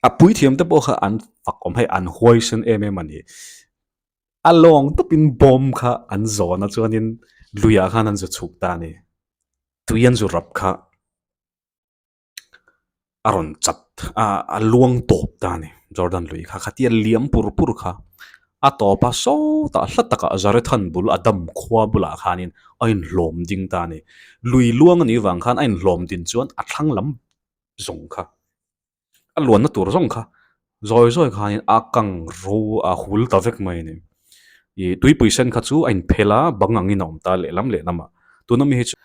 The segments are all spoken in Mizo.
A puithiam te pawh kha an fak awm hei an huaisen em em a ni. A lawng tawpin bawm kha an zawn a chuanin luiah khan an zu chhuk ta a ni. Tui an zu rap kha a rawn chat a a luang tawp ta a ni Jordan lui kha khatia liam pur pur kha a tawp a sawtah hla takah Zarethan bul a dam khua bulah khanin a inhlawm ding ta a ni. Lui luang a nih vang khan a inhlawm din chuan a thlang lam zawng kha a luanna tur zawng kha zawi zawi khanin a kang ro a hul ta vek mai a ni. Ih tuipui sen kha chu a inphel a bang angin a awm ta lehlam lehlamah tuna mi hi chu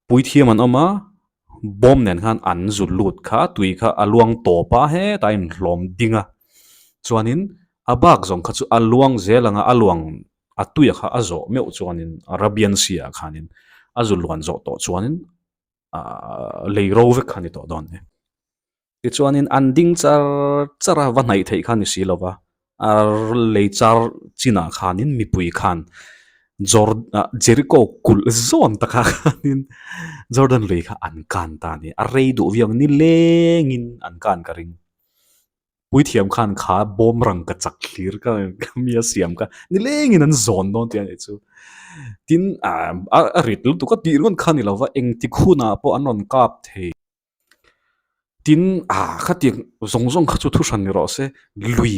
puithiam an awm a bawm nen khan an zu lut kha tui kha a luang tawp a hetah a inhlawm ding a chuanin a bak zawng kha chu a luang zel ang a a luang a tuia kha a zawh meuh chuanin Arabian Sea ah khanin a zu luan zawh tawh chuanin ahh lei ro vek kha a ni tawh dawn a ni. Tichuanin an ding char char a, va hnaih theih kha a ni si lo va, a lei char chinah khanin mipui khan Jor- Jericho kulh zawn takah khanin Jordan lui kha an kan ta a ni. A rei duh viau ang, nilengin an kan ka ring. Puithiam khan kha bawm rang ka chak thlir ka mi a siam kha nilengin an zawn dawn tih a nih chu. Tin, a rit lutuk a tih ringawt kha a ni lo va, engtik hunah pawh an rawn kap thei. Tin, ah khatiang zawng zawng kha chu thu hran ni rawh se, lui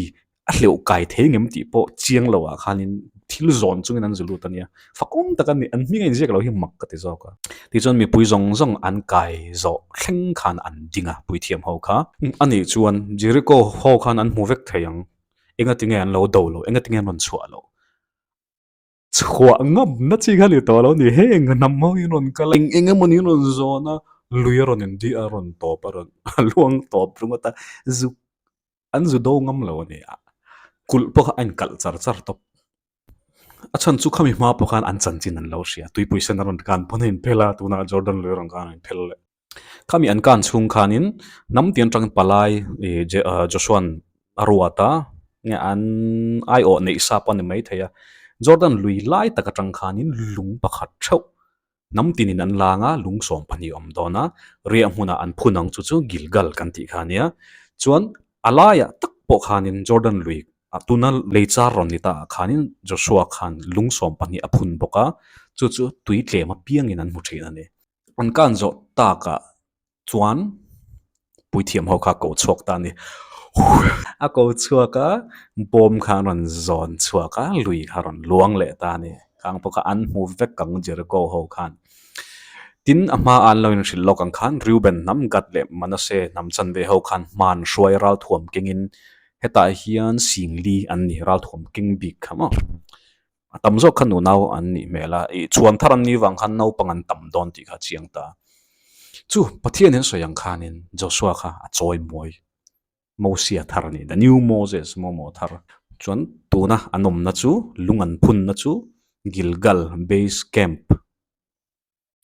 a hleuh kai thei ngem tih pawh chiang lo ah khanin thil zawn chungin an zu lut a nia. Fakawm tak a ni, an hming a inziak lo hi mak ka ti zawk a. Tichuan mipui zawng zawng an kai zawh thleng khan an ding a, puithiam ho kha. A nih chuan Jericho ho khan an hmu vek thei ang, engatinge an lo do lo, engatinge an rawn chhuah loh. Chhuah ngamna chi kha ni tawh lo ni, heng hnam ho hi rawn kal a, eng eng emaw ni rawn zawn a, lui a rawn in a rawn tawp a rawn a luang tawp ringawt a, zu an zu do ngam lo a ni a, kulh pawh kha a inkalh char char tawp. A chhan chu khami hma pawh khan an chanchin an lo hria, tuipui sen a rawn kan pawn a inphel a, tunah Jordan lui a rawn kan a inphel leh. Khami an kan chhung khanin hnam tiang atangin palai ih Joshua'n a ruat a, nge an aiawh neih sa pawh a ni maithei a, Jordan lui lai tak atang khanin lung pakhat theuh hnam tinin an lang a, lung 12 a awm dawn a, riah hmunah an phun ang chu chu Gilgal kan tih kha a nia. Chuan a laiah tak pawh khanin Jordan lui tuna lei char rawn ni ta ah khanin Joshua khan lung 12 a phun bawk a, chu chu tui tlem apiangin an hmu thin a ni. An kan zawh takah chuan puithiam ho kha a ko chhuak ta a ni. A ko chhuak a, bawm kha an rawn zawn chhuak a, lui kha a rawn luang leh ta a ni. Khang pawh kha an hmu vek ang Jericho ho khan. Tin, a hma an lo inhrilh lawk ang khan Reuben hnam, Gad leh Manasseh hnam chanve ho khan hman hruai ralthuam kengin hetah hian singli an ni, ralthuam keng bik kha maw. A tam zawk kha nunau an nih hmel a, ih chhuan thar an nih vang khan naupang an tam dawn tih kha a chiang ta. Chu Pathian in sawi ang khanin Joshua kha a chawi mawi Mosia thar a ni, the new Moses maw thar. Chuan tuna an awmna chu lung an phunna chu Gilgal base camp.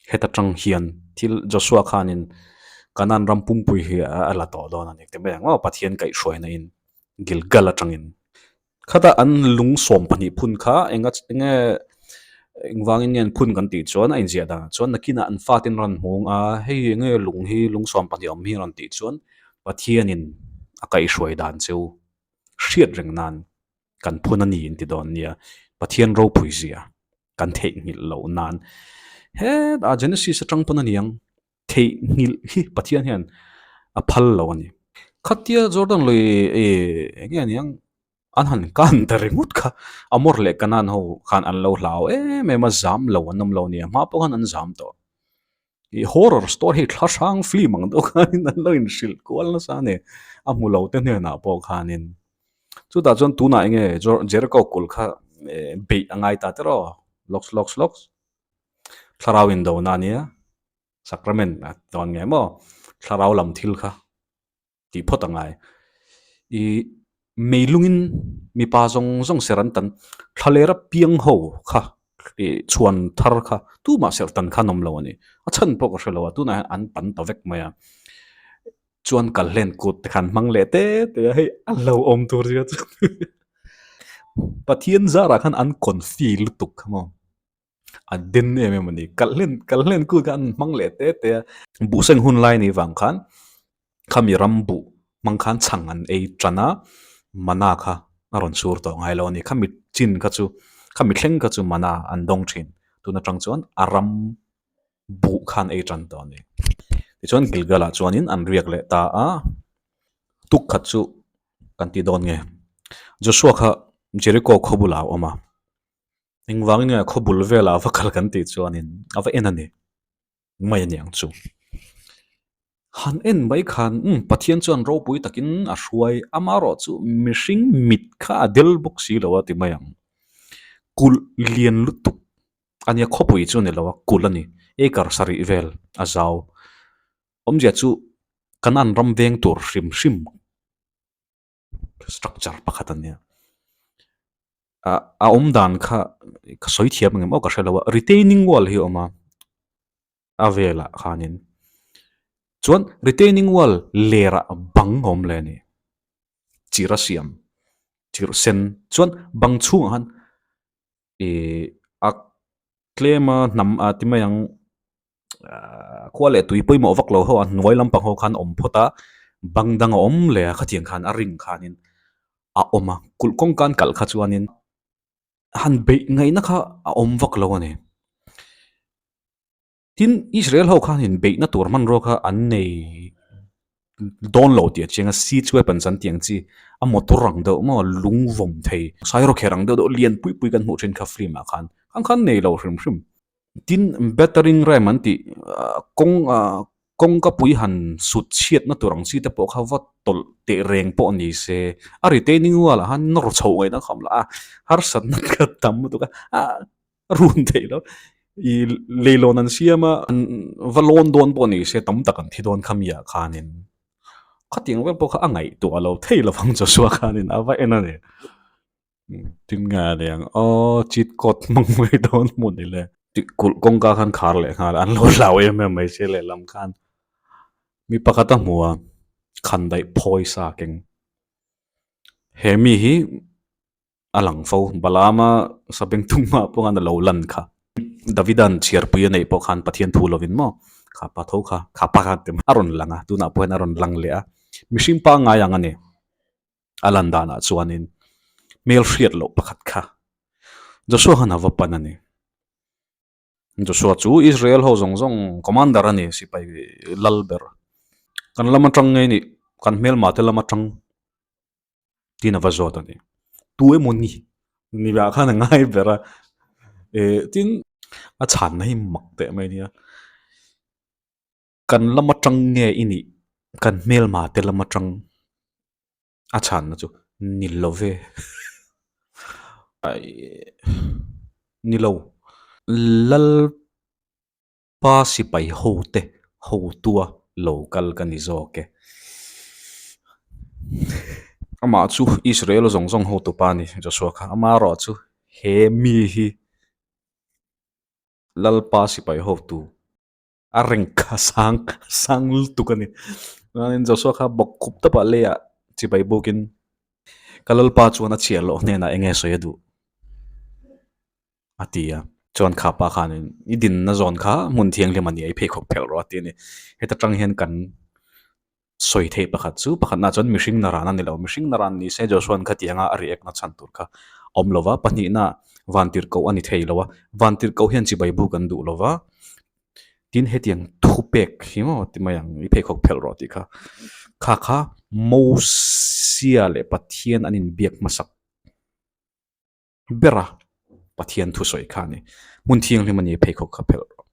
Heta tang hian thil Joshua khanin Kanan ram pumpui hi a la tawh dawn a ni ti mai ang aw, Pathian kaihhruaina in Gilgal atangin. Khata an lung 12 phun kha enga enge engvangin nge an phun kan tih chuan a inziah danah chuan nakinah an fatin rawn hmung a, hei enge lung hi lung 12 awm hi rawn tih chuan Pathianin a kaihhruai dan cheu hriat reng nan kan phun a ni in ti dawn nia, Pathian ropui zia kan theihnghilh loh nan hetah Genesis atang pawn a ni ang, theihnghilh hi Pathian hian a phal lo a ni. Khatia Jordan lui ih eng nge a ni ang an han kan ta ringawt kha Amor leh Canaan ho khan an lo hlau em em a, zam lo an awm lo a ni a, hma pawh khan an zam tawh. Ih horror story thla hrang film ang deuh khanin an lo inhrilh kual nasa a ni, a hmu lo te hnenah pawh khanin. Chutah chuan tunah eng nge Jericho kulh kha beih a ngai ta tiraw lawks lawks lawks thlarau indona a nia sacrament a dawn nge maw thlarau lam thil kha. tih phawt a ngai. Ih meilungin mipa zawng zawng ser an tan thlalera piang ho kha ih chhuan thar kha tumah serh tan kha an awm lo a ni. A chhan pawh ka hre lo a tunah hian an tan ta vek mai a. Chuan kalhlen kut te khan hmang leh te te a hei a lo awm tur zia chu Pathian zarah khan an confi lutuk kha maw. A den em em a ni. Kalhlen kalhlen kut kha an hmang leh te te a. Buhseng hun lai ni vang khan khami ram buh. Hmang khan chhang an ei tan a, mana kha a rawn sur tawh ngai lo a ni. Khami chin kha chu, khami thleng kha chu mana an dawng thin. Tun atang chuan a ram buh khan ei tan tawh a ni. Tichuan Gilgal ah chuanin an riak leh ta a, tuk khat chu kan ti dawn nge. Joshua kha Jericho khaw bulah a awm a, engvangin nge khaw bul velah va kal kan tih chuanin a va en a ni. Mai a ni ang chu. Han en mai khan umm Pathian chuan ropui takin a hruai amarawh chu mihring mit kha a del bawk si lo a ti mai ang. Kulh lian lutuk a nia khawpui chu a ni lo a kulh a ni acre sarih vel a zau. Awmzia chu kan an ram veng tur hrim hrim structure pakhat a nia. A awm dan kha ka sawi thiam ang em aw ka hre lo a retaining wall hi a awm a a velah khanin chuan retaining wall lerah bang a awm leh a ni chir a siam chirh sen chuan bang chhungah khan Ih a tlem a hnam a ti mai ang ah khua leh tui pawimawh vak lo ho a hnuai lampang ho khan awm phawt a bang dang a awm leh a khatiang khan a ring khanin a awm a kulh kawngka an kalh kha chuanin han beih ngaihna kha a awm vak lo a ni. Tin, Israel ho khan inbeihna tur hmanrua kha an nei dawn lo tih a chiang a, siege weapons an tih ang chi, a motor ang deuh maw, lung vawm thei, sairawkher ang deuh deuh lian pui pui kan hmuh thin kha film ah khan, khang khan nei lo hrim hrim. Tin, battering ram an tih kawng kawngka pui han sut chhiatna tur ang chi te pawh kha va tawlh teh reng pawh ni se, a retaining wall ah khan nawr chhoh ngaihna kha awm lo a, harsatna kha tam lutuk a, a run theih lo i leilawn an siam a an va lawn dawn pawh ni se tam tak an thi dawn kha mi ah khanin khatiang vel pawh kha a ngaihtuah lo thei lo ang Joshua khanin a va en a ni tin nge a ni ang aw cheat code hmang mai dawn hmun ni le tih kulh kawngka khan khar leh nghal an lo hlau em em mai sia lehlam khan mi pakhat a hmu a khandaih phawi sa keng he mi hi. A lang fo. Balaama sabengtung hmaah pawh khan a lo lan kha. Davida'n chhiarpui a neih pawh khan Pathian thu lovin maw kha pa tho kha, kha pa kha ti a rawn lang a, tunah pawh hian a rawn lang leh a. Mihring pangngai ang a ni. A lan danah chuanin hmel hriat loh pakhat kha Joshua khan a va pan a ni. Joshua chu Israel ho zawng zawng commander a ni, sipai lal ber. Kan lam atang ngei nih, kan hmelma te lam atang. Tin a va zawt a ni. Tu emaw ni ni ah khan a ngai ber a. Eh tin a chhanna hi mak teh mai nia. Kan lam atang nge i nih? Kan hmelma te lam atang a chhanna chu ni lo ve. Ni lo. Lal. Pa sipai hote hotua lo kal ka ni zawk e. Amah chu Israel zawng zawng hotu pa a ni, Joshua kha. Ama erawh chu he mi hi Lalpa sipai hotu a rank kha sang sang lutuk a ni. Chuanin Joshua kha bawk khup tawpah leiah chibai bukin ka Lalpa chuan a chhiah loh hnenah eng nge sawi a duh? A ti a, chuan kha pa khanin i dinna zawn kha hmun thianghlim a ni a, i pheikhawk phelh rawh a ti a ni. Heta tang hian kan sawi theih pakhat chu pakhatna chuan mihring naran a ni lo, mihring naran ni se Joshua'n khatianga a react na chhan tur kha a awm lo va, pahnihna vantirhkoh a ni thei lo a, vantirhkoh hian chibai buk an duh lo va, tin hetiang thupek hi maw ti mai ang i pheikhawk phelh rawh tih kha, kha kha Mosia leh Pathian an inbiak hmasak. Bera Pathian thusawi kha a ni. Hmun thianghlim a ni pheikhawk kha phelh rawh.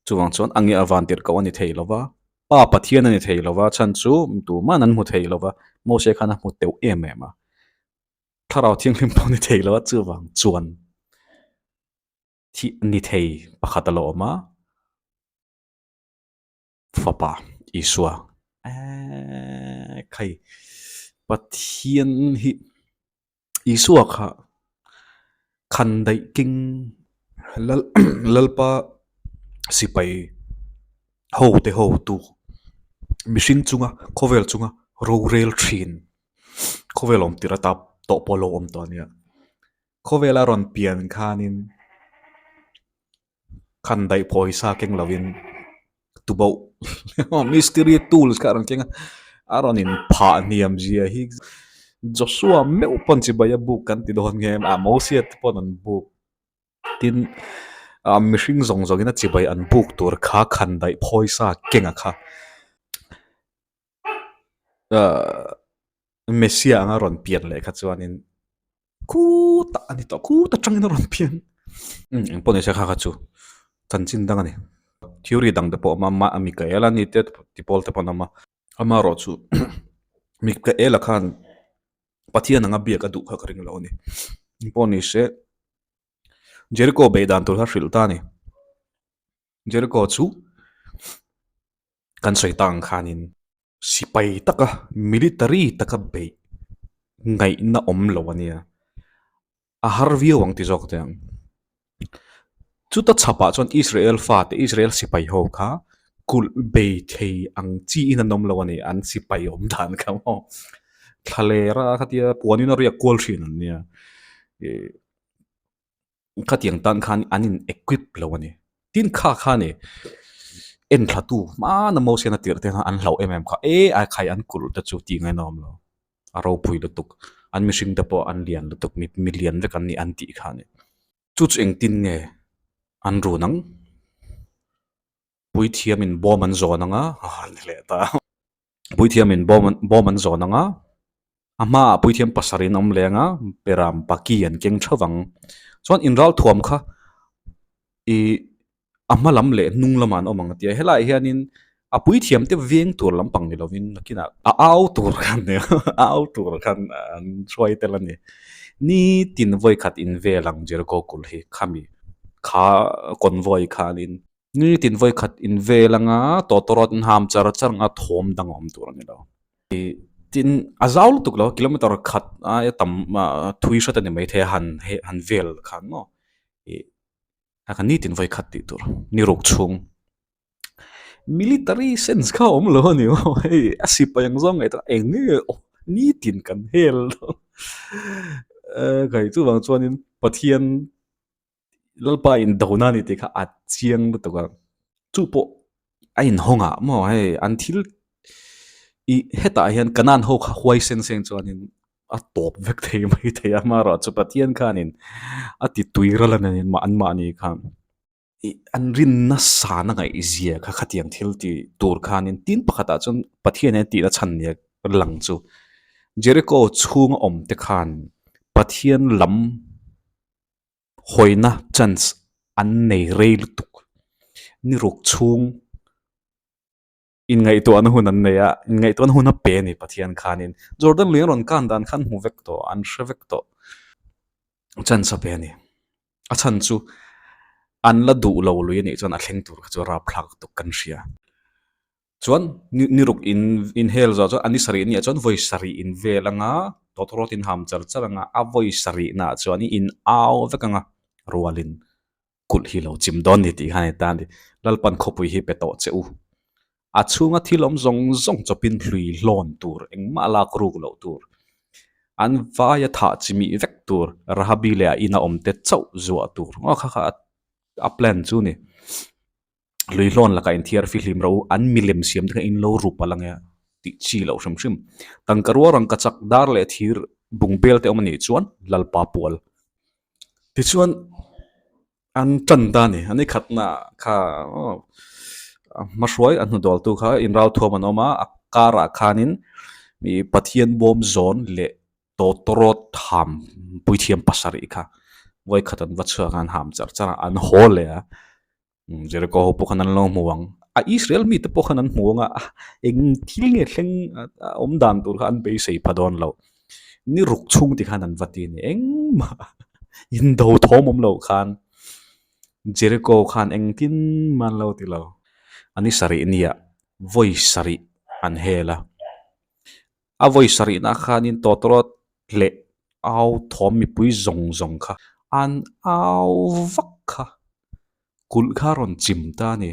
Chuvang chuan a nge a van tirh koh a ni thei lo va, Pa Pathian a ni thei lo va, chhan chu tuman an hmu thei lo va, Mose khan a hmu teuh em em a. Thlarau thianghlim pawh a ni thei lo va, chuvang chuan thih ni thei pakhat a lo awm a. Fapa Isua eeee khai Pathian hi Isua kha khan daih keng lal Lalpa sipai ho te ho tu mihring chunga khawvel chunga rorel thin khawvel awm tir ata tawh pawh a lo awm tawh a nia khawvela rawn pian khanin. Khan daih pawisa keng lovin tuboh mystery tools kha a rawn keng a. A rawn in phah hniam zia hi Joshua meuh pawn chibai a buk kan ti dawn nge a Mosia te pawn an buk tin ah mihring zawng zawng in a chibai an buk tur kha khan daih phawi sa keng a kha ah Messia anga rawn pian leh kha chuanin khutah a ni tawh khut atangin a rawn pian umm engpawh ni se kha kha chu chanchin dang a ni theory dang te pawh a awm a Mikaela ni te ti pawl te pawh an awm a amaherawh chu Mikaela khan Pathian anga biak a duh kha ka ring lo a ni engpawh ni se Jericho beih dan tur kha hrilh ta a ni Jericho chu kan sawi tak ang khanin. Sipai taka military taka beih ngaihna awm lo a nia, a har viau ang ti zawk teh ang. Chuta chhapah chuan Israel fate, Israel sipai ho kha kulh bei thei ang chiin an awm lo a ni, an sipai awm dan kha maw. Thlalera khatia puanin a riak kual thin an nia. Khatiang tan khan an in equip lo a ni. Tin kha kha ni en thla tu hmana Mosian a tirh te khan an hlauh em em kha e a khai an kulh te chu tih ngaihna awm lo. A ropui lutuk an mihring te pawh an lian lutuk mi mi lian vek an ni an tih kha a ni. Chu chu engtin nge an run ang? Puithiamin bawm an zawn ang a, a ni leh ta. Puithiamin bawm bawm an zawn ang a, a hmaah puithiam pasarih an awm leh ang a, beram paki an keng theuh ang. Chuan inral thuam kha ih a hma lam leh hnung lamah an awm ang a ti a, helaiah hianin a puithiam te veng tur lampang ni lovin nakinah a au tur khan a au tur khan an hruai tel a ni. Nitin vawikhat invel ang Jericho kulh hi khami kha convoy khanin. Nitin vawikhat invel anga tawtawrawt an ham char char anga thawm dang a awm tur a ni lo. Tin a zau lutuk lo kilometer khat aia tam thui hret a ni maithei a han he han vel khan maw ih a kha nitin vawikhat tih tur ni ruk chhung. Military sense kha a awm lo a ni maw hei a sipai ang zawng ngaihtuah eng nge aw nitin kan hel dawn eh chuvang chuanin Pathian. Lalpa indona a ni tih kha a chiang lutuk a, chu pawh a inhawng ah maw hei an thil ih hetah hian Kanan ho kha huai sen seng chuanin a tawp vek thei mai thei a amaherawhchu Pathian khanin a ti tui ral a ni anmahni khan ih an rinna sana ngaihzia kha khatiang thil tih tur khanin tin pakhatah chuan Pathian hian tihna chhan nia lang chu Jericho chhunga awm te khan Pathian lam. Hawina chance an nei rei lutuk. Ni ruk chhung inngaihtuahna hun an nei a, inngaihtuahna hun a pe a ni Pathian khanin. Jordan lui an rawn kan dan khan hmu vek tawh, an hre vek tawh. Chance a pe a ni. A chhan chu an la duh lo lui a nih chuan a thleng tur kha chu rapthlak tuk kan hria. Chuan ni ruk in inhel zawh chuan a ni sarih nia chuan vawi sarih in vel anga tawtawrawt in ham char char anga a vawi sarih naah chuan i in au vek anga rualin kulh hi lo chim dawn ni tih khan a ni ta a ni. Lalpan khawpui hi pe tawh che u. A chhunga thil awm zawng zawng chawpin hlui hlawn tur engmah lak ruk loh tur an vaia thah chimih vek tur Rahabi leh a ina awm te chauh zuah tur aw kha kha a plan chu a ni. Lui hlawn lakah inthiar fihlim ro an milem siam te kha in lo rup a lang e tih chi loh hrim hrim. Tangka rua rangka chak dar leh thir bung bel te awm a nih chuan Lalpa pual. Tichuan an tan ta a ni, an i khatna kha aw a hmahruai a hnudawltu kha inrau thuam an awm a, a karah khanin ih Pathian bawm zawn leh tawtawrawt ham puithiam pasarih kha vawikhat an va chhuak a an ham char char a an haw leh a. Jericho ho pawh khan an lo hmu ang a Israel mite pawh khan an hmu ang a eng thil nge thleng a awm dan tur kha an beisei pha dawn lo ni ruk chhung ti khan an va ti a ni engmah indo thawm awm loh khan Jericho khan engtin mah an lo ti lo a ni sarih nia vawi sarih an hel a a vawi sarihna khanin tawtawrawt leh au thawm mipui zawng zawng kha an au vak kha kulh kha a rawn chim ta a ni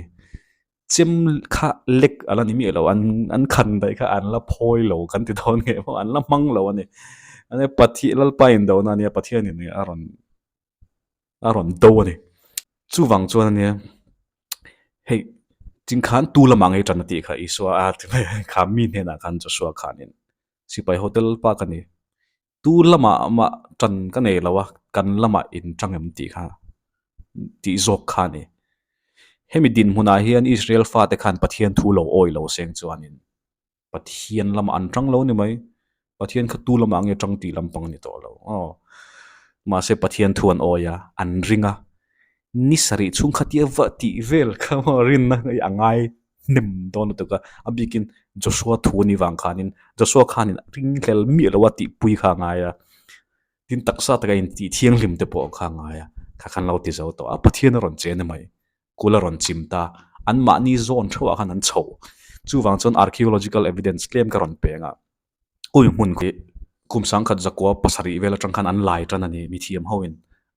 chem kha lek a la ni miah lo an an khan daih kha an la phawi lo kan ti dawn nge maw an la hmang lo a ni Pathian Lalpa indona a nia Pathianin a rawn a rawn do a ni chuvang chuan a nia hei. Ching khan tu lamah ngei tan a tih kha Isua a ti mai a, kha mi hnenah khan Joshua khanin sipai hotel pa ka ni, tu lamah mah tan ka nei lo a, kan lamah in tang em tih kha tih zawk kha a ni. Hemi dinhmunah hian Israel fate khan Pathian thu lo awi lo seng chuanin Pathian lamah an tang lo ni mai. Pathian kha tu lamah nge tang tih lampang a ni tawh lo. Aw. Mahse Pathian thu an awi a, an ring a. Ni sarih chhung khatia va tih vel kha maw rinna hi a ngai hnem dawn lutuk a. A bikin Joshua thu a nih vang khanin Joshua khanin ringhlel miah lo a tihpui kha a ngai a. Tin taksa taka intih thianghlim te pawh kha a ngai a. Kha khan lo ti zo tawh a, Pathian a rawn che a ni mai. Kul a rawn chim ta. Anmahni zawn theuhah khan an chho. Chuvang chuan archaeological evidence tlem ka rawn peng a. Ui hmun khi kum sangkhat zakua pasarih vel atang khan an lai tan a ni mithiam hoin.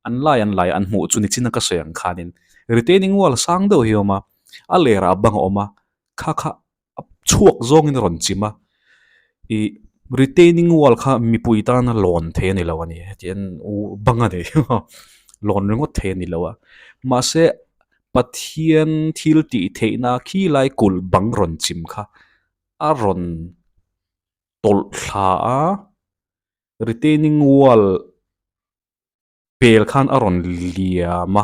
An lai an lai an hmuh chu nichina ka sawi ang khanin retaining wall sang deuh hi a awm a, a lerah bang a awm a, kha kha a chhuak zawngin a rawn chim a, ih retaining wall kha mipui tana lawn thei a ni lo a ni hetiang bang a ni lawn ringawt thei a ni lo a mahse Pathian thil tih theihna khi lai kulh bang rawn chim kha a rawn tawlh thla a retaining wall pel khan a rawn liam a.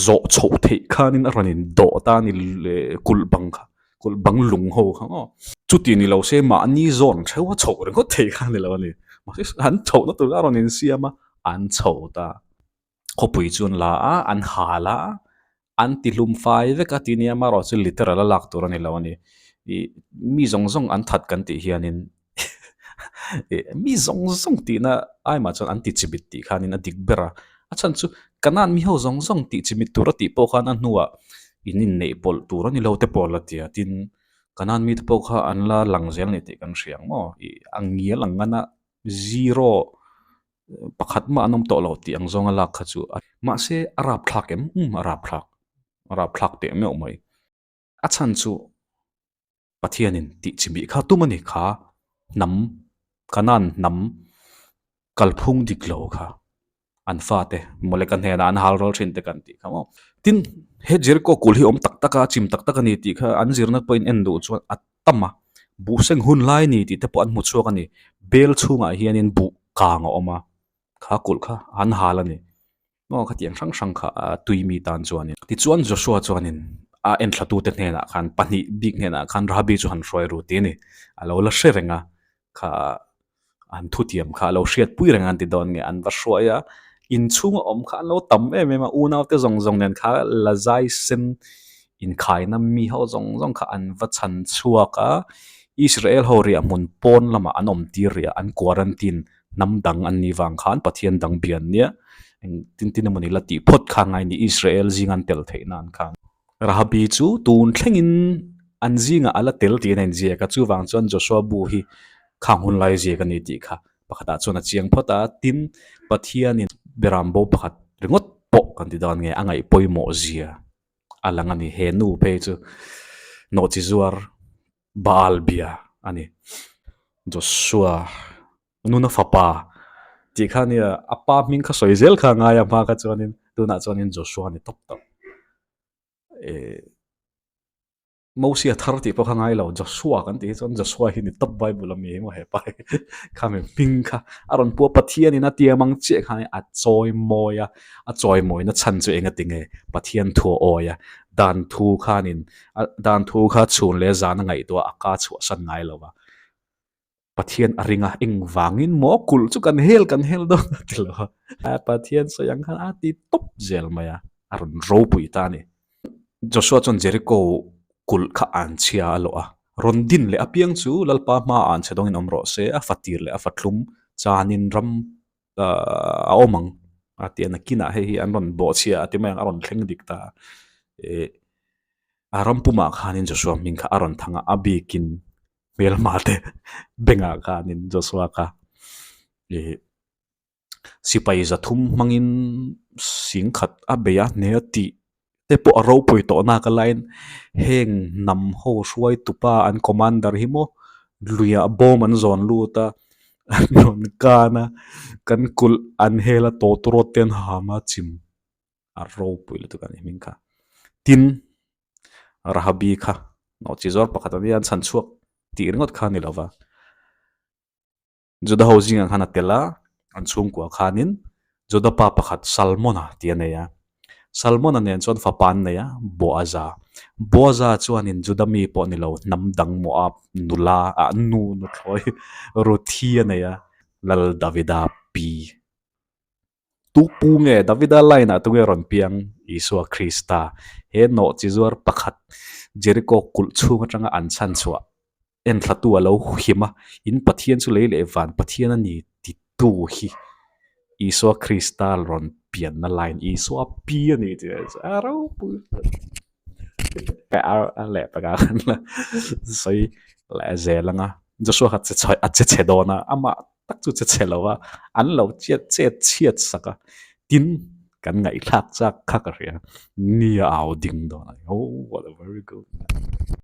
Zawh chhoh theih khanin a rawn indawh ta a ni kulh bang kha, kulh bang lung ho kha maw. Chuti ni lo se mahni zawn theuh a chhoh ringawt thei kha a ni lo a ni. Mahse an chhohna tur kha a rawn insiam a, an chho ta. Khawpui chu an la a, an hal a, an ti hlum fai vek a ti nia amaherawh chu literal a lak tur a ni lo a ni. Ih mi zawng zawng an that kan tih hianin Mi zawng zawng tihna aimah chuan an ti chimit tih khanin a dik ber a, a chhan chu Kanan mi ho zawng zawng tih chimit tur a tih pawh khan a hnuah in inneih pawlh tur a ni lo te pawh a la ti a, tin Kanan mite pawh kha an la lang zel a ni tih kan hria ang maw? Ih a ngial ang ngana zero pakhat mah an awm tawh lo tih ang zawnga lak kha chu a mahse a rapthlak em? Umm a rapthlak, a rapthlak teh meuh mai. A chhan chu Pathianin tih chi mih kha tum a ni kha hnam Kanan hnam kalphung dik lo kha an fate Moleka hnenah an hal ral thin te kan tih kha maw. Tin, he Jericho kul hi awm tak tak a, chim tak tak a ni tih kha an zirna pawhin en duh chuan a tam a, buh seng hun lai a ni tih te pawh an hmu chhuak a ni. Bel chhungah hianin buh kang a awm a, kha kulh kha an hal a ni. Maw khatiang hrang hrang kha a tui mi tan chuanin. Tichuan Joshua chuanin a enthlatute hnenah khan pahnih bik hnenah khan Rahabi chu han hruai ru ti a ni. A lo la hre reng a, kha an thutiam kha a lo hriatpui reng a an ti dawn nge an va hruai a, inchhunga awm kha an lo tam em em a, unaute zawng zawng nen kha la zai sen inkhaina mi ho zawng zawng kha an va chhan chhuak a, Israel ho riahhmun pawn lamah an awm tir rih a, an quarantine Hnam dang an nih vang khan Pathian dang bian nia eng tin tin emawni la tih phawt kha ngai ni Israel zing an tel theih nan khan. Rahabi chu tun thlengin an zingah a la tel tiin a inziak a, chuvang chuan Joshua bu hi khang hun lai ziak a ni tih kha pakhatah chuan a chiang phawt a, tin Pathianin Berambo pakhat ringawt pawh kan ti dawn nge a ngaih pawimawh zia a lang a ni, he nu phei chu nawhchi zuar Baal bia a ni. Joshua nuna fapa tih kha nia a pa hming kha sawi zel kha a ngai a hma kha chuanin tunah chuanin Joshua a ni tawp tawh. Eh Mosia thar tih pawh kha ngai lo Joshua kan tih hi chuan Joshua hi ni tawp Bible a mi hi maw hepa hi kha mi hming kha a rawn pua Pathianin a tiam ang chiah khan a chawi mawi a, a chawi mawina chhan chu eng a ti nge Pathian thu a awi a dan thu khanin A dan thu kha chhun leh zan a ngaihtuah a ka chhuahsan ngai lo va. Pathian a ring a, engvangin maw kulh chu kan hel kan hel dawn a ti lo a. Pathian sawi ang khan a ti tawp zel mai a, a rawn ropui ta a ni. Joshua chuan Jericho kulh kha an chhia a lawh a, rawn din leh apiang chu Lalpa hmaah an chhe dawngin awm rawh se, a fatir leh a fathlum chanin ram a awm ang a ti a, nakinah hei hi an rawn bawhchhia a ti mai ang a rawn thleng dik ta ih a ram pumah khanin Joshua hming kha a rawn thang a, a bikin hmelma te bengah khanin Joshua kha ih sipai zathum hmangin singkhat a bei a hne a tih te pawh a ropui tawh nak a laiin heng hnam ho hruai tupa an commander hi maw luiah bawm an zawn lut a an rawn kan a kan kulh an hel a tawtawrawt te an ham a chim a ropui lutuk a ni hming kha tin. Rahabi kha nawhchi zawr pakhat a nia an chhan chhuak tih ringawt kha a ni lo va. Juda ho zingah khan a tel a, an chhungkua khanin Juda pa pakhat Salmona tih a nei a. Salmona nen chuan fapa an nei a, Boaza. Boaza chuanin Juda mi pawh ni lo hnam dang Moab nula ah nu nuthlawi Ruthi a nei a, Lal Davida pi. Tu pu nge Davida line ah tunge rawn piang? Isua Krista. He nawh chi zuar pakhat Jeriko kulh chhung atanga an chhan chhuah enthlatu a lo him a, in Pathian chu lei leh van Pathian a ni titu hi Isua Krista rawn pianna line Isua pi a ni tih a ropui a leh takah khan la sawi leh zel ang a, Joshua kha a che chhe dawn a, amah tak chu che chhe lo a, an lo chiat chet chhiat sak a, tin kan ngaihthlak chak kha ka hria, ni a au ding dawn a ni, oh what a very good.